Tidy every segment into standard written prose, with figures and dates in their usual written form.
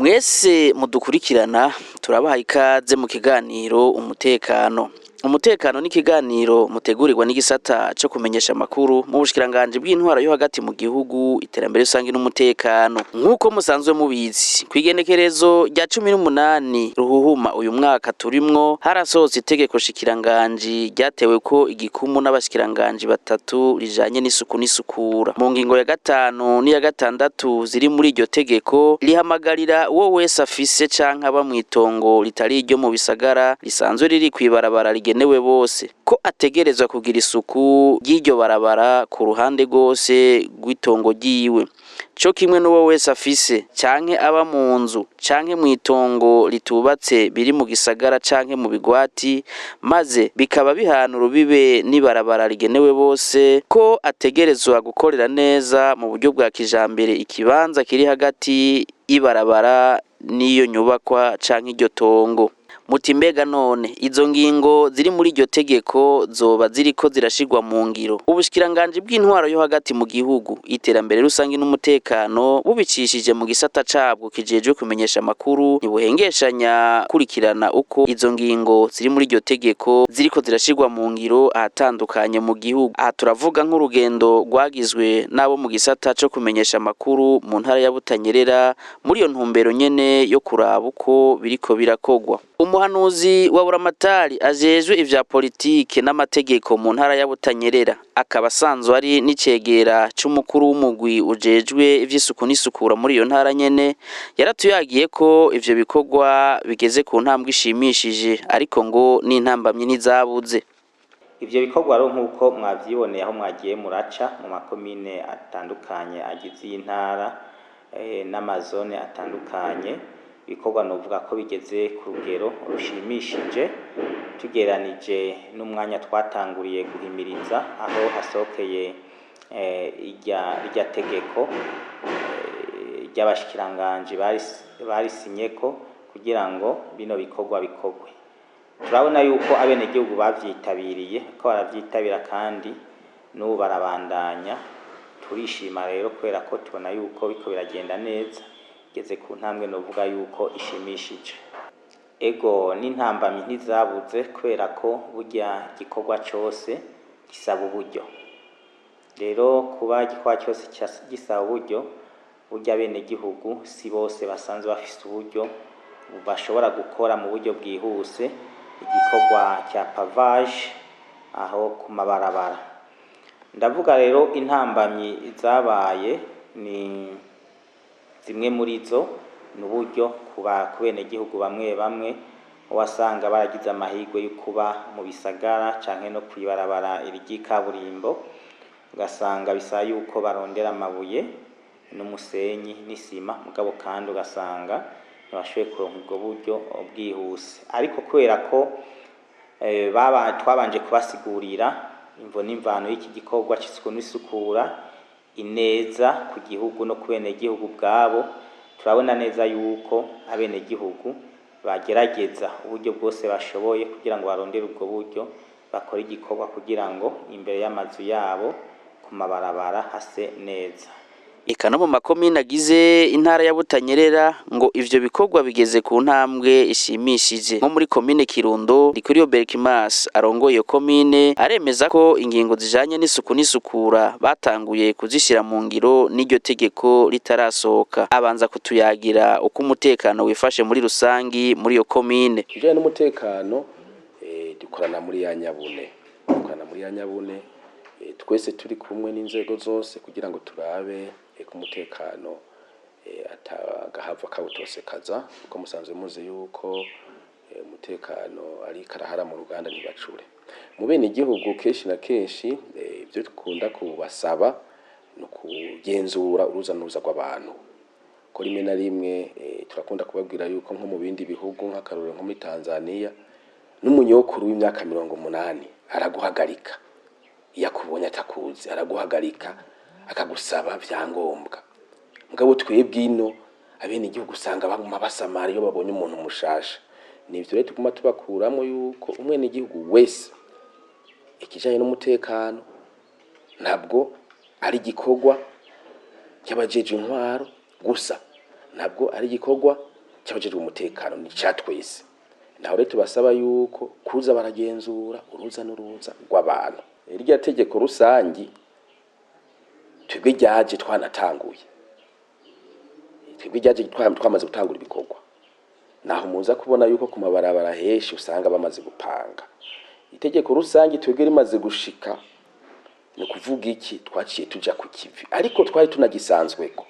Mwese mudukurikirana, turabaha ikaze mu kiganiro Umutekano. Umutekano ni ikiganiro mutegurirwa n'igisata co kumenyesha amakuru mu bushikiranganji bw'intwaro yo hagati mu gihugu, iterambere rusange n'umutekano. Nk'uko musanzwe mubizi, kw'igenekerezo rya 18 Ruhuhuma uyu mwaka turimwo, harasohotse itegeko shikiranganji ryatewe ko igikumu n'abashikiranganji batatu rijanye n'isuku n'isukura. Mu ngingo ya gatanu n'iya gatandatu ziri muri iryo tegeko, rihamagarira uwo wese afise canke aba mw'itongo ritari iryo mu bisagara risanzwe riri kw'ibarabara rigenewe bose, ko ategerezwa kugira isuku ry'iryo barabara ku ruhande rwose rw'itongo ryiwe, co kimwe n'uwo wese afise canke aba mu nzu canke mw'itongo ritubatse biri mu gisagara canke mu bigwati, maze bikaba bihana urubibe n'ibarabara rigenewe bose, ko ategerezwa gukorera neza mu buryo bwa kijambere ikibanza kiri hagati y'ibarabara n'iyo nyubakwa canke iryo tongo. Muti mbega none izo ngingo ziri muri iryo tegeko zoba ziriko zirashirwa mu ngiro? Ubushikiranganji bw'intwaro yo hagati mu gihugu, iterambere rusange n'umutekano, bubicishije mu gisata cabwo kijejwe kumenyesha amakuru, ntibuhengeshanya kurikirana uko izo ngingo ziri muri iryo tegeko ziriko zirashirwa mu ngiro ahatandukanye mu gihugu. Aha turavuga nk'urugendo rwagizwe n'abo mu gisata co kumenyesha amakuru mu ntara ya Butanyerera muri iyo ntumbero nyene yo kuraba uko biriko birakogwa. Umuhanuzi wa Buramatari ajejwe ivya politike n'amategeko mu ntara ya Butanyerera, akaba asanzwe ari n'icegera c'umukuru w'umugwi ujejwe ivy'isuku n'isukura muri iyo ntara nyene, yaratuyagiye ko ivyo bikorwa bigeze ku ntambwe ishimishije, ariko ngo n'intambamyi ntizabuze. Ivyo bikorwa rero, nk'uko mwavyiboneye aho mwagiye muraca mu makomine atandukanye agize iyi ntara n'amazone atandukanye, ibikorwa novuga ko bigeze ku rugero rushimishije tugereranije n'umwanya twatanguriye guhimiriza, aho hasohokeye irya tegeko ry'abashikiranganji barisinyeko kugira ngo bino bikorwa bikorwe. Turabona yuko abenegihugu bavyitabiriye, ko baravyitabira, kandi n'ubu barabandanya. Turishima rero kubera ko tubona yuko biriko biragenda neza, igeze ku ntambwe novuga yuko ishimishije. Ego, n'intambamyi ntizabuze, kubera ko burya igikorwa cose gisaba uburyo. Rero kuba igikorwa cyose gisaba uburyo, burya abenegihugu si bose basanzwe bafise uburyo bashobora gukora mu buryo bwihuse igikorwa cya pavage aho ku mabarabara. Ndavuga rero intambamyi zabaye ni zimwe muri zo ni uburyo ku benegihugu bamwe bamwe, wasanga baragize amahirwe yo kuba mu bisagara canke no kw'ibarabara ry'ikaburimbo, ugasanga bisaba yuko barondera amabuye n'umusenyi n'isima, mugabo kandi ugasanga ntibashoboye kuronka ubwo buryo bwihuse. Ariko kubera ko twabanje kubasigurira imvo n'imvano y'iki gikorwa c'isuku n'isukura, ineza ku gihugu no ku benegihugu ubwabo, turabona neza yuko abenegihugu bagerageza uburyo bwose bashoboye kugira ngo barondere ubwo buryo, bakore igikorwa kugira ngo imbere y'amazu yabo ku mabarabara hase neza. Eka no mu makomine agize intara ya Butanyerera ngo ivyo bikorwa bigeze ku ntambwe ishimishije. Nko muri komine Kirundo, Ndikuriyo Berkimas arongoye iyo komine aremeza ko ingingo zijanye n'isuku n'isukura batanguye kuzishira mu ngiro n'iryo tegeko ritarasohoka. Abanza kutuyagira uko umutekano wifashe muri rusangi muri iyo komine. Ibijanye n'umutekano, dukorana muri ya nyabune, dukorana muri ya nyabune, twese turi kumwe n'inzego zose kugira ngo turabe ko umutekano atagahava kawutosekaza, kuko musanzwe muzi yuko umutekano ari karahara mu ruganda ntibacure. Mu bene igihugu kenshi na kenshi, ibyo dukunda kubasaba ni ukugenzura uruza n'uruza rw'abantu, ko rimwe na rimwe turakunda kubabwira yuko nko mu bindi bihugu, nk'akarorero nko muri Tanzania, n'umunyokuru w'imyaka 80 araguhagarika iyo akubonye atakuzi, araguhagarika akagusaba vyangombwa. Mugabo twebwe ino abene igihugu usanga baguma basamara iyo babonye umuntu mushasha. Nivyo rero tuguma tubakuramo yuko umwene igihugu wese, ikijanye n'umutekano ntabwo ari igikorwa cy'abajeje intwaro gusa, ntabwo ari igikorwa cy'abajejwe umutekano, ni ca twese. Naho rero tubasaba yuko kuza baragenzura uruza n'uruza rw'abantu. Irya tegeko rusangi twebwe ryaje twanatanguye, twebwe ryaje twamaze gutangura ibikorwa. Naho muza kubona yuko ku mabarabara henshi usanga bamaze gupanga. Itegeko rusangi twebwe rimaze gushika, ni ukuvuga iki, twaciye tuja ku kivi, ariko twari tunagisanzweko.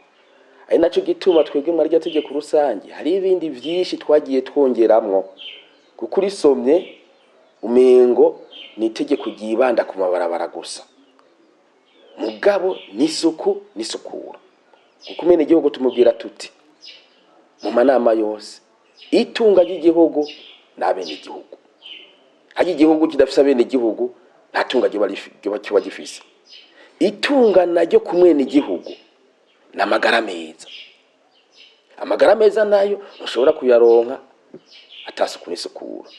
Ari naco gituma twebwe muri rya tegeko rusangi hari ibindi vyinshi twagiye twongeramwo, kuko urisomye umengo ni itegeko ryibanda ku mabarabara gusa, mugabo n'isuku n'isukura. Kuko umene igihugu tumubwira tuti mu manama yose, itunga ry'igihugu n'abenegihugu. Harya igihugu kidafise abenegihugu nta tunga ryoba kiba gifise. Itunga naryo ku mwenegihugu ni amagara meza. Amagara meza nayo ntushobora kuyaronka atasuku n'isukura.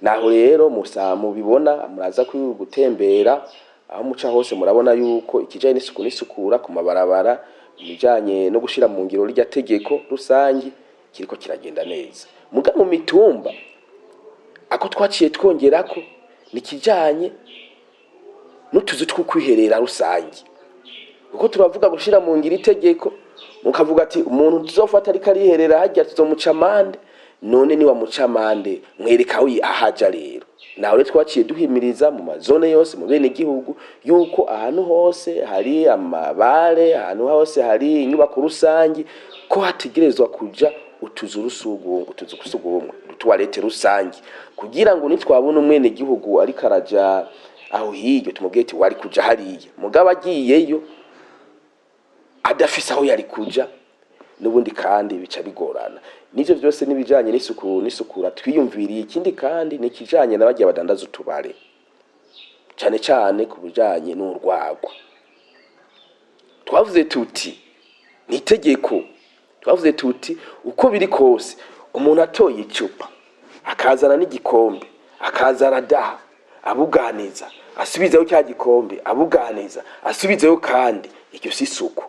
Naho rero musa mubibona, muraza gutembera aho muca hose, murabona yuko ikijanye n'isuku n'isukura ku mabarabara, ibijanye no gushira mu ngiro rya tegeko rusangi, kiriko kiragenda neza. Muga mu mitumba ako twaciye twongerako ni kijanye n'utuzu two kwiherera rusangi, kuko turavuga gushira mu ngiro itegeko, mukavuga ati umuntu tuzofata ariko ariherera harya tuzomuca amande. None ni wamuca amande, mwereka aho ahaja. Rero naho rero twaciye duhimiriza mu mazone yose, mu bene gihugu, yuko ahantu hose hari amabare, ahantu hose hari inyubako rusangi, ko hategerezwa kuja utuzu rusugumwe, utuzu kusugumwe, utuwarete rusangi, kugira ngo nitwabona umwene gihugu ariko araja aho hirya tumubwiye ati wari kuja hariya. Mugabo agiyeyo adafise aho yari kuja n'ubundi, kandi bica bigorana. N'ivyo vyose n'ibijanye n'isuku n'isukura twiyumviriye. Ikindi kandi ni ikijanye n'abagiye badandaza utubare, cane cane ku bijanye n'urwagwa. Twavuze tuti ni itegeko, twavuze tuti uko biri kose umuntu atoye icupa akazana n'igikombe, akaza aradaha, abuganiza, asubizayo cya gikombe, abuganiza, asubizayo kandi, iryo si isuku.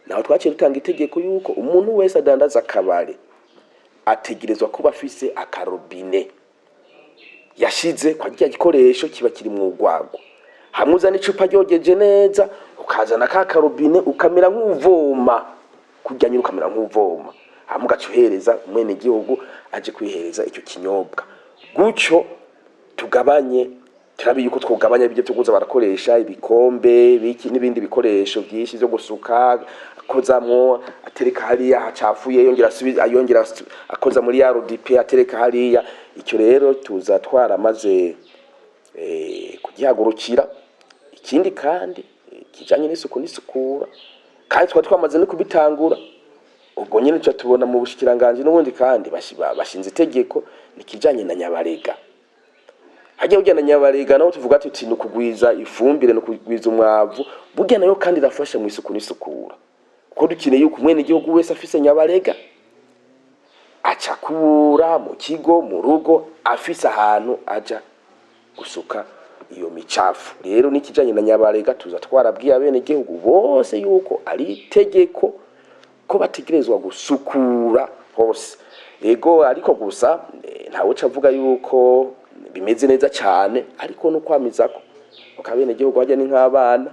Naho twaciye dutanga itegeko yuko umuntu wese adandaza akabare ategerezwa kuba afise akarobine yashize kwa rya gikoresho kiba kiri mu rwagwa. Hamwe uzana icupa ryogeje neza, ukazana ka karobine, ukamera nk'uvoma kurya nyine, ukamera nk'uvoma, hama ugaca uhereza umwenegihugu aje kwihereza icyo kinyobwa. Gutyo tugabanye, turabe yuko twogabanya ibyo byo kuza barakoresha ibikombe biki n'ibindi bikoresho byinshi byo gusuka, akozamwo, atereka hariya hacafuye, yongera asubiza, yongera akoza muri ya RDP, atereka hariya. Icyo rero tuza twaramaze kugihagurukira. Ikindi kandi kijanye n'isuku n'isukura, kandi twari twamaze no kubitangura, ubwo nyene tuca tubona mu bushikiranganji n'ubundi kandi bashinze itegeko, nikijanye na nyabarega. Hajya ujya na nyabarega naho tuvuga tuti ni ukugwiza ifumbire, ni ukugwiza umwavu. Burya nayo kandi irafasha mu isuku n'isukura, kuko dukeneye yuko umwene igihugu wese afise nyabarega aca kubura mu kigo, mu rugo, afise ahantu aja gusuka iyo micafu. Rero n'ikijanye na nyabarega tuza twarabwiye abene gihugu bose yuko ari itegeko ko bategerezwa gusukura hose. Ego, ariko gusa ntawuca avuga yuko bimeze neza cyane, ariko no kwamizako, kuko abene gihugu hajya ni nk'abana,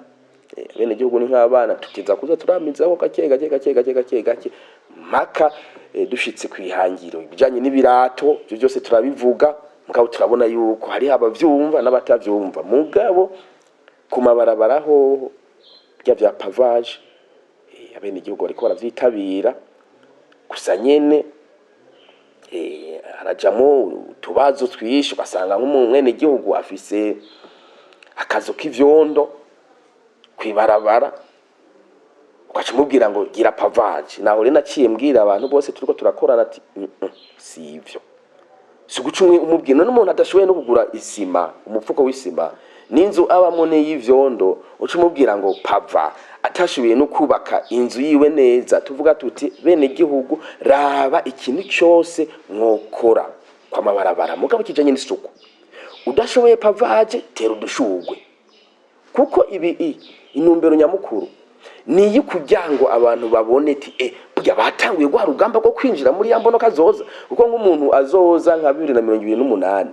abene gihugu ni nk'abana, tukeza kuza turamizaho gake gake gake gake gake gake mpaka dushitse kwihangiro. Ibijanye n'ibirato ibyo byose turabivuga, mugabo turabona yuko hari abavyumva n'abatavyumva. Mugabo ku mabarabara hoho bya vya pavage, abene gihugu bariko baravyitabira. Gusa nyene harajamwo utubazo twinshi, ugasanga nk'umwene gihugu afise akazu k'ivyondo kwibarabara, ugaca umubwira ngo gira pavage. Naho rero naciye mbwira abantu bose turiko turakorana ati si ivyo, si uguca umwe umubwira. None umuntu adashoboye no kugura isima, umufuko w'isima, n'inzu abamwo n'iy'ivyondo, uca umubwira ngo pava, atashoboye no kubaka inzu yiwe neza. Tuvuga tuti bene gihugu, raba ikintu cyose mwokora kwamabarabara mugabo kijanye n'isuku. Udashoboye pavage, tera udushurwe, kuko ibi intumbero nyamukuru Niyo kugira ngo abantu babone ati burya batanguye rwa rugamba rwo kwinjira muri ya mbono kazoza, kuko nk'umuntu azoza nka 2028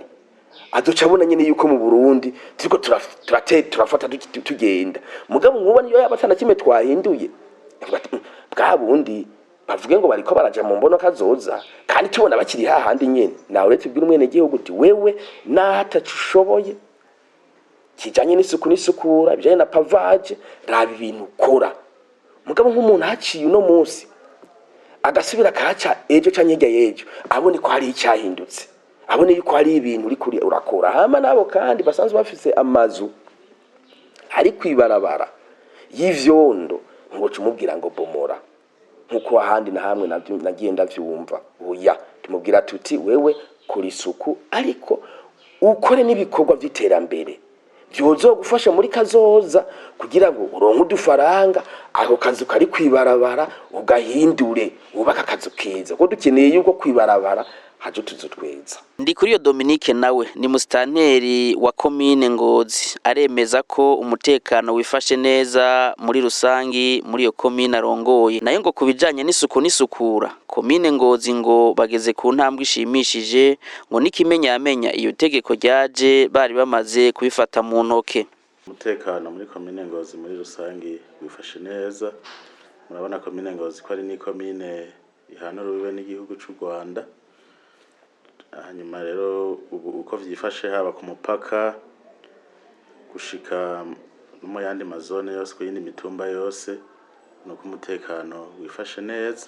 azoca abona nyene yuko mu Burundi turiko turafata tugenda. Mugabo nkuba niyo yaba atana kimwe twahinduye, avuga ati: Bwa bundi bavuge ngo bariko baraja mu mbono kazoza, kandi tubona bakiri hahandi nyene." Nawe uretse ubwira umwenegihugu uti: "Wewe naho ataco ushoboye kijanye n'isuku n'isukura, bijanye na pavage, raba ibintu ukora." Mugabo nk'umuntu haciye uno munsi agasubira akahaca ejo canke hirya y'ejo, abone ko hari icyahindutse, abone yuko hari ibintu uriko urakora. Hama nabo kandi basanzwe bafise amazu ari kwibarabara y'ivyondo, ngo umubwira ngo bomora, nkuko ahandi na hamwe navyo nagiye ndavyumva. Oya, tumubwira tuti: "Wewe kora isuku, ariko ukore n'ibikorwa vy'iterambere vyozogufasha muri kazoza, kugira ngo uronke udufaranga, ako kazu kari kwibarabara ugahindure, wubake akazu keza, kuko dukeneye yuko kwibarabara haje utuzu twiza." Ndikuriyo Dominique nawe ni musitanteri wa komine Ngozi, aremeza ko umutekano wifashe neza muri rusangi muri iyo komine arongoye. Nayo ngo ku bijanye n'isuku n'isukura, komine Ngozi ngo bageze ku ntambwe ishimishije, ngo n'ikimenyamenya iyo tegeko ryaje bari bamaze kubifata mu ntoke. Umutekano muri komine Ngozi muri rusangi wifashe neza. Murabona komine Ngozi ko ari n'ikomine ihana urubibe n'igihugu c'u Rwanda. Hanyuma rero ubu uko vyifashe, haba ku mupaka gushika no mu yandi mazone yose, ku yindi mitumba yose, nuko umutekano wifashe neza,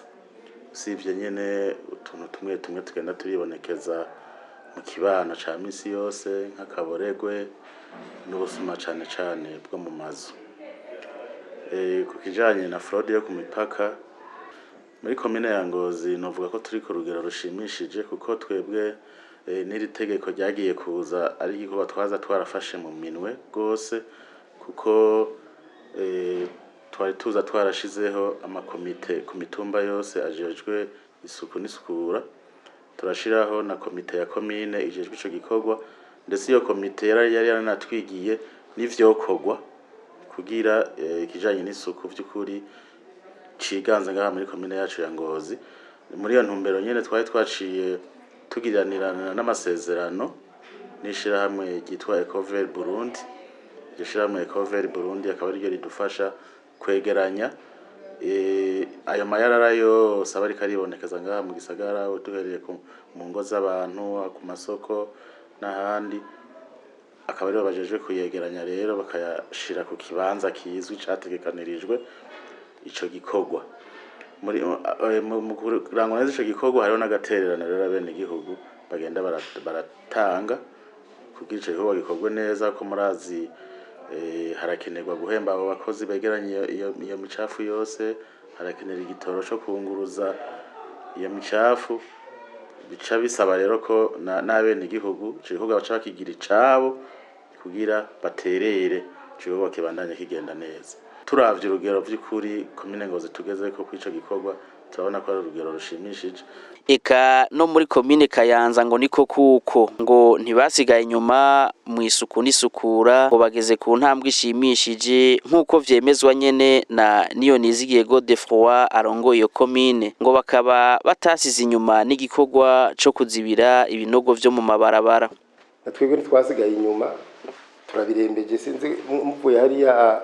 usibye nyene utuntu tumwe tumwe tugenda turibonekeza mu kibano ca misi yose, nk'akaboregwe n'ubusuma cane cane bwo mu mazu. Ku kijanye na fraude yo ku mipaka muri komine ya Ngozi, novuga ko turi ku rugero rushimishije, kuko twebwe n'iri tegeko ryagiye kuza ari igikorwa twaza twarafashe mu minwe rwose, kuko twari tuza twarashizeho amakomite ku mitumba yose ajejwe isuku n'isukura, turashiraho na komite ya komine ijejwe ico gikorwa. Ndetse iyo komite yari yaranatwigiye n'ivyokorwa kugira ikijanye n'isuku vy'ukuri ciganze ngaha muri komine yacu ya Ngozi. Muri iyo ntumbero nyene twari twaciye tugiranirana n'amasezerano n'ishirahamwe ryitwa Ecover Burundi. Iryo shirahamwe Ecover Burundi akaba ariryo ridufasha kwegeranya ayo mayarara yose aba ariko aribonekeza ngaha mu gisagara, duhereye mu ngo z'abantu, ku masoko n'ahandi. Akaba aribo bajejwe kuyegeranya rero, bakayashira ku kibanza kizwi categekanirijwe ico gikorwa. Muri mu kurangura neza ico gikorwa, hariho n'agatererano rero abenegihugu bagenda baratanga kugira ico gikorwa gikorwe neza, ko murazi harakenerwa guhemba abo bakozi begeranya iyo micafu yose, harakenera igitoro co kunguruza iyo micafu. Bica bisaba rero ko n'abenegihugu ico gikorwa baca bakigira icabo kugira baterere ico gikorwa kibandanye kigenda neza. Turavye urugero vy'ukuri komine Ngozi tugezeko kw'ico gikorwa, turabona ko ari urugero rushimishije. Eka no muri komine Kayanza ngo niko, kuko ngo ntibasigaye inyuma mu isuku n'isukura, ngo bageze ku ntambwe ishimishije, nk'uko vyemezwa nyene na Niyonizigiye Godefroid arongoye iyo komine. Ngo bakaba batasize inyuma n'igikorwa co kuzibira ibinogo vyo mu mabarabara. Na twebwe ntitwasigaye inyuma, turabirembeje. Sinzi muvuye hariya,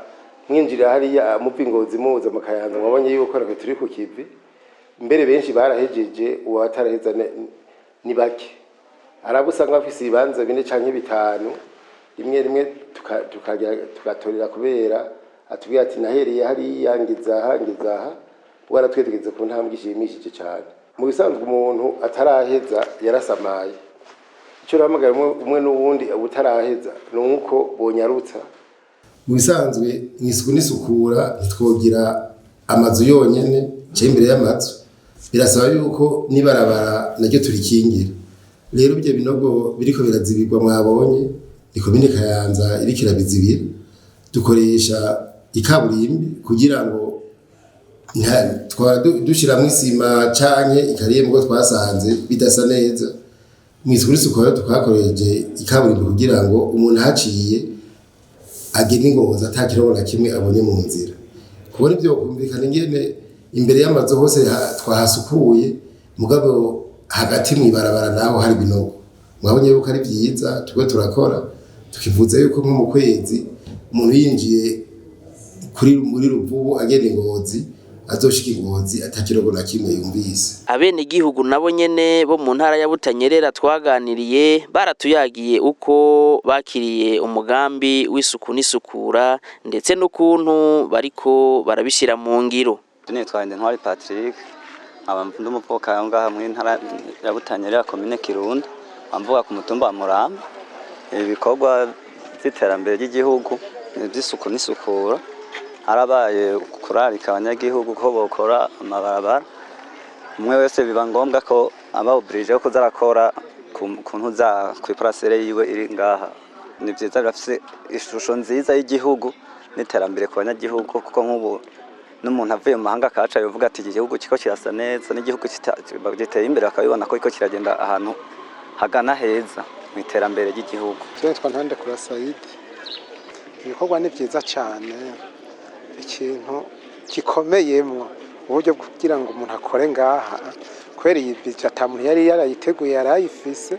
mwinjira hariya muva Ingozi muza mu Kayanza, mwabonye yuko natwe turi ku kivi. Mbere benshi barahejeje, uwataraheza ni bake. Arabo usanga bafise ibibanza bine canke bitanu, rimwe rimwe tugatorera, kubera atubwira ati: "Nahereye hariya, ngeze aha, ngeze aha." Bwaratwe tugeze ku ntambwe ishimishije cane. Mu bisanzwe umuntu ataraheza yarasamaye. Icyo urahamagara umwe n'uwundi utaraheza ni uko bonyarutsa. Mu bisanzwe mu isuku n'isukura ntitwogira amazu yonyene cyangwa imbere y'amazu, birasaba yuko n'ibarabara naryo turikingira. Rero ibyo binogo biriko birazibirwa, mwabonye ni komine Kayanza iriko irabizibira. Dukoresha ikaburimbi kugira ngo twara dushiramwo isima canke ikariyembo, twasanze bidasa neza. Mu isuku n'isukura twakoresheje ikaburimbi kugira ngo umuntu ahaciye agende Ingozi ata kirobo na kimwe abonye mu nzira. Kubona ibyo kumvikana ingene imbere y'amazu hose twahasukuye, mugabo hagati mw'ibarabara naho hari ibinogo. Mwabonye yuko ari vyiza turiko turakora, tukivuza yuko nko mu kwezi umuntu yinjiye kuri muri Ruvubu agenda Ingozi azoshika Ingozi atakirogo na kimwe yumvise. Abenegihugu nabo nyene bo mu ntara ya Butanyerera twaganiriye baratuyagiye uko bakiriye umugambi w'isuku n'isukura ndetse n'ukuntu bariko barabishira mu ngiro. Nitwa Ntwari Patrick, nkaba ndi umuvuka ngaha mu ntara ya Butanyerera, komine Kirundo, mvuka ku mutumba wa Muramba. Ibikorwa by'iterambere ry'igihugu by'isuku n'isukura, harabaye kurarika abanyagihugu ko bokora amabarabara. Umwe wese biba ngombwa ko aba obligé ko arakora ku ntuza kw'iparcelle yiwe iri ngaha. Ni vyiza, birafise ishusho nziza y'igihugu n'iterambere ku banyagihugu, kuko nk'ubu n'umuntu avuye mu mahanga akahaca yovuga ati iki gihugu kiko kirasa neza, n'igihugu giteye imbere, bakabibona ko kiko kiragenda ahantu hagana heza mu iterambere ry'igihugu. Nitwa Ntandekura Saidi. Ibikorwa ni vyiza cane. Ikintu gikomeyemwo uburyo kugira ngo umuntu akore ngaha, kubera iyi budget ata muntu yari yarayiteguye, yarayifise,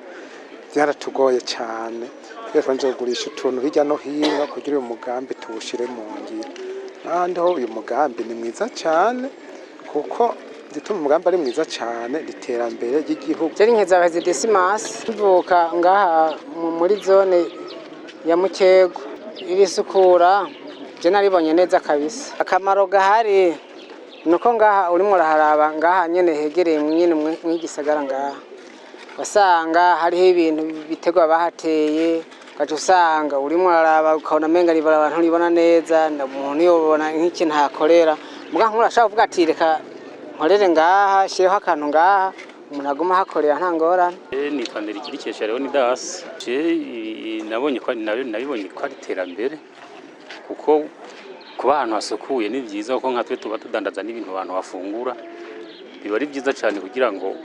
byaratugoye cyane. Twese twanje kugurisha utuntu hirya no hino kugira uyu mugambi tuwushire mu ngiro. N'ahandi ho uyu mugambi ni mwiza cyane, kuko igituma umugambi ari mwiza cyane ni iterambere ry'igihugu. Jeri Nkezabahizi Desimasi, mvuka ngaha muri zone ya Mukego. Iri sukura je naribonye neza kabisa. Akamaro gahari nuko ngaha urimo uraharaba, ngaha nyene hegereye nyene mw'igisagara, ngaha wasanga hariho ibintu bitegwa bahateye, ugaca usanga urimo uraraba ukabona menga ribarabara nturibona neza, umuntu yobona nk'ikintu hakorera. Muga nk'urashaka kuvuga ati reka nkorere ngaha, shireho akantu ngaha, umuntu aguma ahakorera nta ngorane. Nitwa Nderikirikesha Leonidas. Je nabonye ko nabibonye ko ari iterambere, kuko kuba ahantu hasukuye ni vyiza, kuko nka twe tuba tudandaza n'ibintu abantu bafungura, biba ari vyiza cyane kugira ngo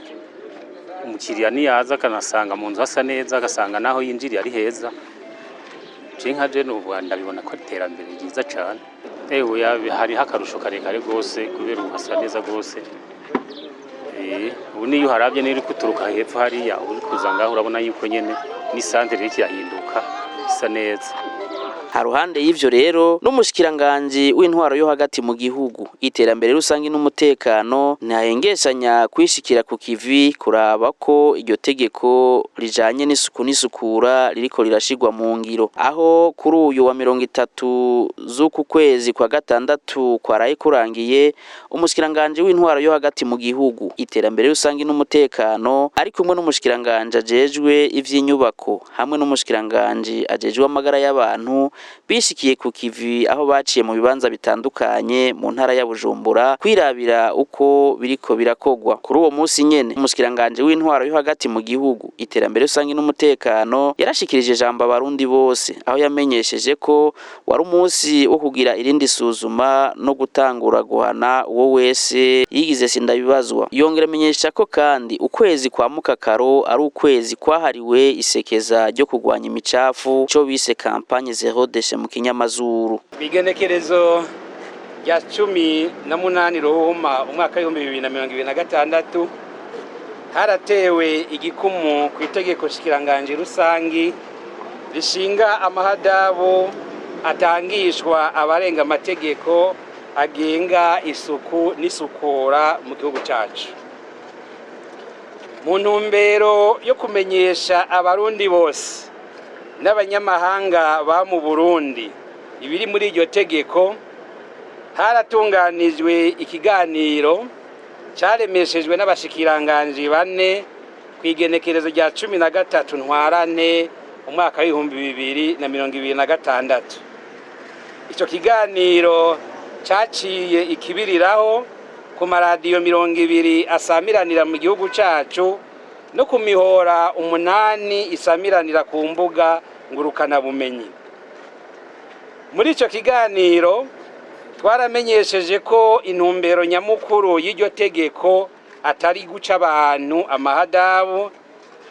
umukiriya niyaza akanasanga mu nzu hasa neza, agasanga naho yinjiriye ari heza. Je nka je n'ubu ndabibona ko ari iterambere ryiza cyane. Ewe, hariho akarusho karekare rwose kubera ubu hasa neza rwose. Ubu niyo uharabye niyo uri guturuka hepfo hariya uri kuza ngaho, urabona yuko nyene ni santere iriko irahinduka isa neza. Haruhande y'ivyo rero, n'umushikiranganji w'intwaro yo hagati mu gihugu, iterambere rusangi n'umutekano ntahengeshanya kwishikira ku kivi kuraba ko iryo tegeko rijanye n'isuku n'isukura ririko rirashirwa mu ngiro, aho kuri uyu wa 30 z'uku kwezi kwa gatandatu kwaraye kurangiye, umushikiranganji w'intwaro yo hagati mu gihugu, iterambere rusangi n'umutekano ari kumwe n'umushikiranganji ajejwe ivy'inyubako hamwe n'umushikiranganji ajejwe amagara y'abantu bishikiye ku kivi, aho baciye mu bibanza bitandukanye mu ntara ya Bujumbura kwirabira uko biriko birakogwa. Kuri uwo munsi nyene, umushikiranganji w'intwaro yo hagati mu gihugu, iterambere rusangi n'umutekano yarashikirije ijambo abarundi bose, aho yamenyesheje ko wari umunsi wo kugira irindi suzuma no gutangura guhana uwo wese yigize sindabibazwa. Yongera amenyesha ko kandi ukwezi kwa mukakaro ari ukwezi kwahariwe isekeza ryo kurwanya imicafu, co bise campagne zéro déchet mu kinyamazuru. Igenekerezo rya 18 Ruhuma umwaka w'2026 haratewe igikumu ku itegeko nshikiranganji rusangi rishinga amahadabu atangishwa abarenga amategeko agenga isuku n'isukura mu gihugu cyacu, mu ntumbero yo kumenyesha abarundi bose n'abanyamahanga ba mu Burundi ibiri muri iryo tegeko. Haratunganijwe ikiganiro cyaremeshejwe n'abashikiranganji bane ku igenekerezo rya 13 Ntwarante umwaka w'2026. Icyo kiganiro cyaciye ikibiriraho ku maradiyo 20 asamiranira mu gihugu cyacu no ku mihora 8 isamiranira ku mbuga ngurukanabumenyi. Muri icyo kiganiro twaramenyesheje ko intumbero nyamukuru y'iryo tegeko atari guca abantu amahadabu,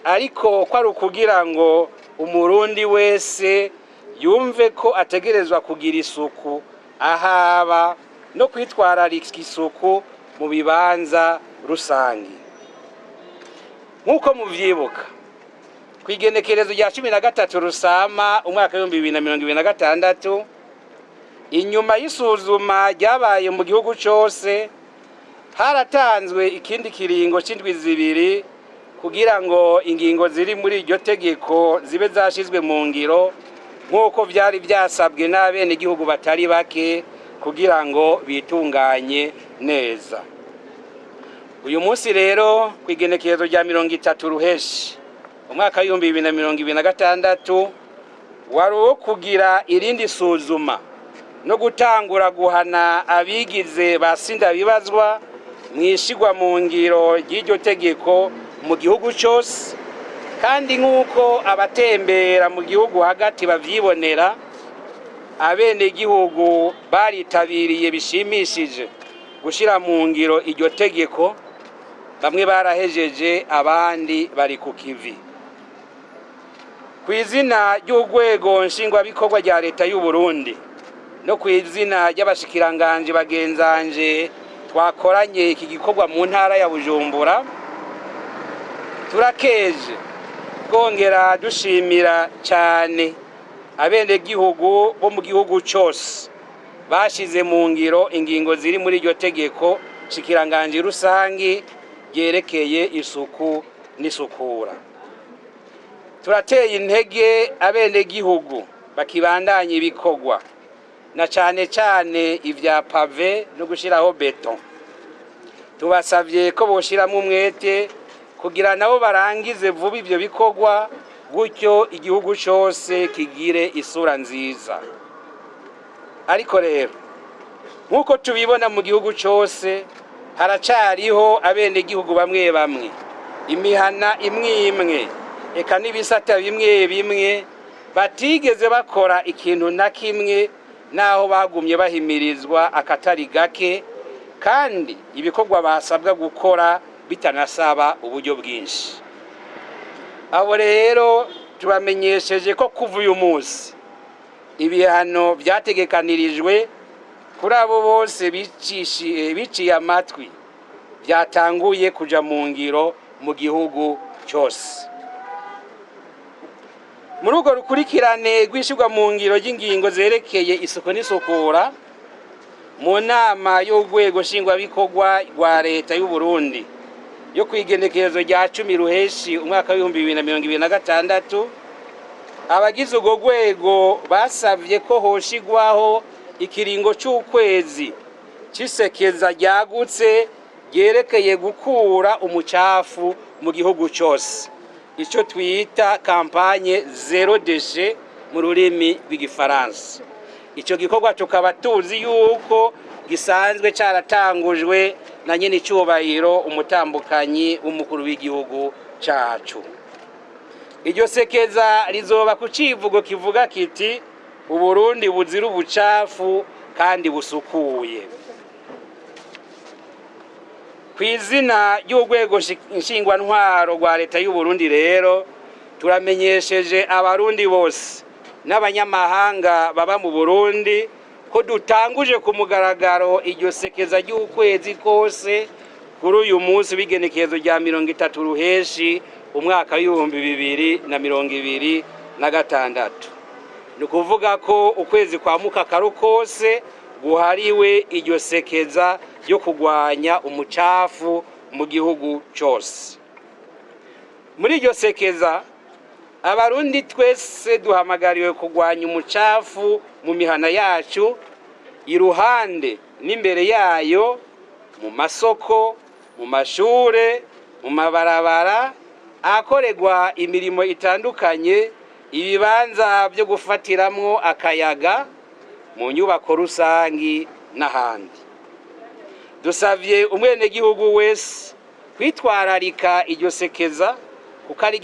ariko ko ari ukugira ngo umurundi wese yumve ko ategerezwa kugira isuku ahaba. no kwitwararika isuku mu bibanza rusange. Nk'uko muvyibuka, ku igenekerezo rya 13 Rusama umwaka w'2026, inyuma y'isuzuma ryabaye mu gihugu cose, haratanzwe ikindi kiringo c'indwi 2 kugira ngo ingingo ziri muri iryo tegeko zibe zashizwe mu ngiro, nk'uko vyari vyasabwe n'abenegihugu batari bake kugira ngo bitunganye neza. Uyu munsi rero, ku igenekerezo rya 30 Ruheshi umwaka w'2026, wari uwo kugira irindi suzuma no gutangura guhana abigize ba sindabibazwa mwishigwa mu ngiro ry'iryo tegeko mu gihugu cyose. Kandi nk'uko abatembera mu gihugu hagati bavyibonera, abenegihugu baritabiriye bishimishije gushira mu ngiro iryo tegeko. Bamwe barahejeje, abandi bari ku kivi. Ku izina ry'urwego nshingwabikorwa rya leta y'u Burundi no ku izina ry'abashikiranganje bagenzanje twakoranye iki gikorwa mu ntara ya Bujumbura, turakeje twongera dushimira cyane abenegihugu bo mu gihugu cyose bashize mu ngiro ingingo ziri muri iryo tegeko shikiranganje rusangi ryerekeye isuku n'isukura. Turateye intege abenegihugu bakibandanya ibikorwa, na cyane cyane ivya pave no gushiraho beton. Tubasavye ko boshiramo umwete kugira nabo barangize vuba ivyo bikorwa, gutyo igihugu cyose kigire isura nziza. Ariko rero, nk'uko tubibona mu gihugu cyose, haracariho abenegihugu bamwe bamwe, imihana imwe imwe, eka n'ibisata bimwe bimwe batigeze bakora ikintu na kimwe, naho bagumye bahimirizwa akatari gake, kandi ibikorwa basabwa gukora bitanasaba uburyo bwinshi. Abo rero tubamenyesheje ko kuva uyu munsi ibihano byategekanirijwe kuri abo bose biciye amatwi byatanguye kuja mu ngiro mu gihugu cyose. Muri urwo rukurikirane rw'ishyirwa mu ngiro ry'ingingo zerekeye isuku n'isukura, mu nama y'urwego nshingwabikorwa rwa leta y'u Burundi yo ku igenekerezo rya 10 Ruheshi umwaka w'2026, abagize urwo rwego basavye ko hoshigwaho ikiringo c'ukwezi c'isekeza ryagutse ryerekeye gukura umucafu mu gihugu cyose, icyo twita campagne zéro déchet mu rurimi rw'igifaransa. Icyo gikorwa tukaba tuzi yuko gisanzwe cyaratangujwe na nyine icyubahiro umutambukanyi w'umukuru w'igihugu cyacu. Iryo sekeza rizoba ku civugo kivuga kiti: "Uburundi buzira ubucafu kandi busukuye." Ku izina ry'urwego nshingwantwaro rwa leta y'u Burundi rero, turamenyesheje abarundi bose n'abanyamahanga baba mu Burundi ko dutanguje ku mugaragaro iryo sekeza ry'ukwezi kose kuri uyu munsi w'igenekerezo rya 30 Ruheshi umwaka w'2026. Ni ukuvuga ko ukwezi kwa Mukakaru kose guhariwe iryo sekeza ryo kurwanya umucafu mu gihugu cyose. Muri iryo sekeza, abarundi twese duhamagariwe kurwanya umucafu mu mihana yacu, iruhande n'imbere yayo, mu masoko, mu mashure, mu mabarabara ahakorerwa imirimo itandukanye, ibibanza byo gufatiramwo akayaga, mu nyubako rusangi n'ahandi. Dusavye umwenegihugu wese kwitwararika iryo sekeza, kuko ari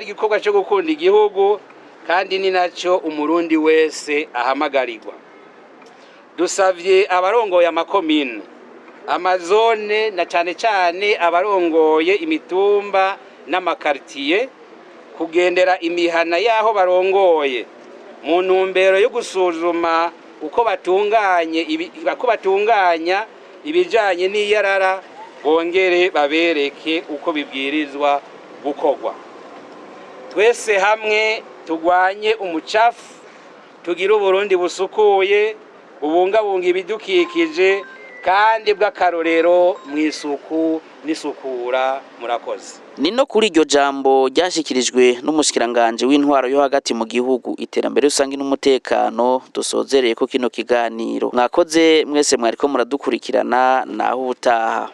igikorwa cyo gukunda igihugu, kandi ni nacyo umurundi wese ahamagarirwa. Dusavye abarongoye amakomine, amazone, na cane cane abarongoye imitumba n'amakartiye kugendera imihana y'aho barongoye mu ntumbero yo gusuzuma uko batunganye uko batunganya ibijanye n'iyarara, bongere babereke uko bibwirizwa gukorwa. Twese hamwe tugwanye umucafu, tugire Uburundi busukuye, bubungabunga ibidukikije kandi bw'akarorero mu isuku n'isukura. Murakoze. Ni no kuri iryo jambo ryashikirijwe n'umushikiranganje w'intwaro yo hagati mu gihugu, iterambere rusange n'umutekano dusozereye ko kino kiganiro. Mwakoze mwese mwariko muradukurikirana, naho ubutaha.